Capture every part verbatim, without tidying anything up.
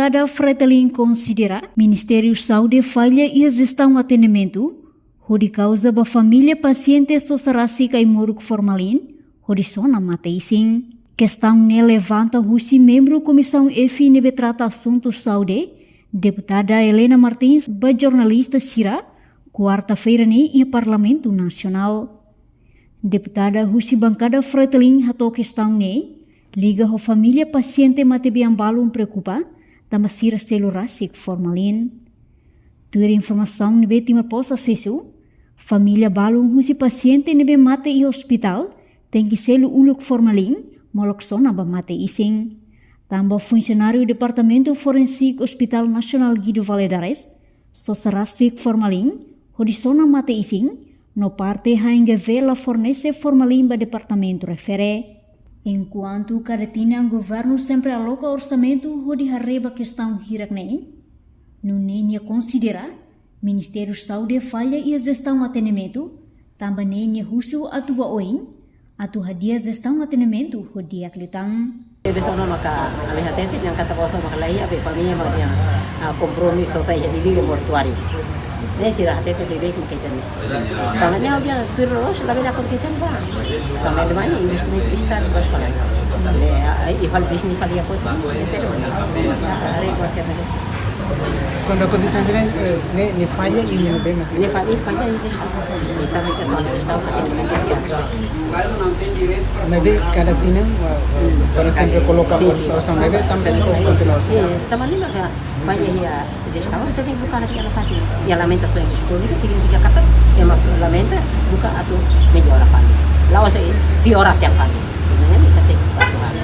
Bankada Fretilin konsidera Ministériu Saúde falla iha jestaun atendimentu, hodi kauza ba família pasiente sosa rasik ai-moruk formalin, hodi sona mate-isin. Kestaun ne'e levanta husi membru Komisaun F ne'ebé trata asuntu saúde, Deputada Helena Martins, ba jornalista sira, kuarta-feira ne'e iha Parlamentu Nasionál. Deputada husi bankada Fretilin hato'o kestaun ne'e liga ho família pasiente matebian balun preokupa, tanba sira selu rasik formalin. Tuir informasaun ne'ebé Timor Post asesu, família balun husi pasiente ne'ebé mate iha ospitál tenke selu uluk formalin, molok sona ba mate-isin. Tanba funsionáriu Departamentu Forensik Hospital Nasionál Guido Valadares, sosa rasik formalin, hodi sona mate-isin, no parte H N G V la fornese formalin ba departamentu refere. Enkuantu kada tinan governu sempre aloka orsamentu hodi haree ba kestaun hirak ne'e, nune'e nia konsidera Ministériu Saúde falla iha jestaun atendimentu, tanba ne'e nia husu atu ba oin, atu hadi'a jestaun atendimentu ho di'ak liután. Beibeik sona maka ami hatete, dehan katak osan maka laiha, be família maka dehan, ah, kompromisu sai iha Dili mortuáriu. Ne'e sira hatete beibeik maka ida-ne'e. Tanba ne'e ha'u dehan tuir loloos labele akontese ba. Tanba ne'e mak ne'e investimentu Estadu ba eskola. Ne'e, ah, iha fali bisnis fali iha kotuk, Estadu mak ne'e. Ya, haree buat siapa. Kuandu akontese ne'e, eh, ne'e, ne'e falla iha ne'ebé mak? Ne'e falla, falla iha jestaun. Bisa maka atuál jestaun atendimentu di'ak. Maibé kada tinan, eh, eh, para sempre koloka, sin, osan, sin, osan maibé tanba sempre kontinua. Sin, tanba ne'e maka falla iha jestaun, entaun tenke buka hadi'a nafatin. Iha lamentasoens públikas signifika katak ema lamenta, buka atu mellora fali. La'ós piora tiha fali. Ne'e ita tenke buka atu halo.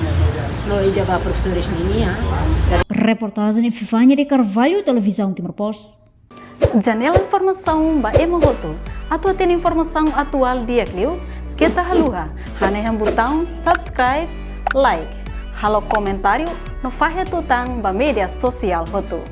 No ida ba profesores nian. Reportajen Epifania de Carvalho, Televizaun Timor Post. Janela informasaun ba ema hotu. Atu hatene informasaun atuál di'ak liu, keta haluha hanehan butaun subscribe, like, halo komentáriu no fahe tutan ba média sosiál hotu.